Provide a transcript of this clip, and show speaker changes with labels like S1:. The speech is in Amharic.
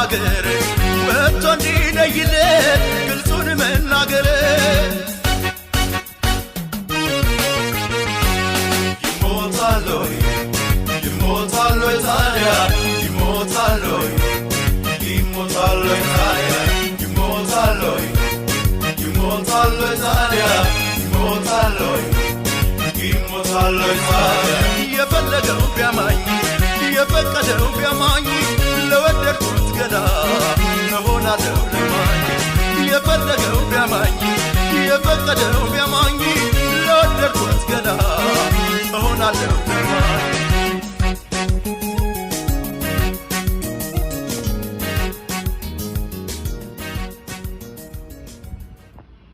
S1: ሀገር ወጥቶ እንዲለይልን ግልጹን መናገር። ይሞታል ወይ፣ ይሞታል ወይ ታዲያ፣ ይሞታል ወይ፣ ይሞታል ወይ ታዲያ፣ ይሞታል ወይ፣ ይሞታል ወይ ታዲያ፣ ይሞታል ወይ፣ ይሞታል ወይ ታዲያ። የፈለገው ቢያማኝ፣ የፈቀደው ቢያማኝ፣ ለወደድኩት ገላ እሆናለሁ ለማኝ። የፈለገው ቢያማኝ።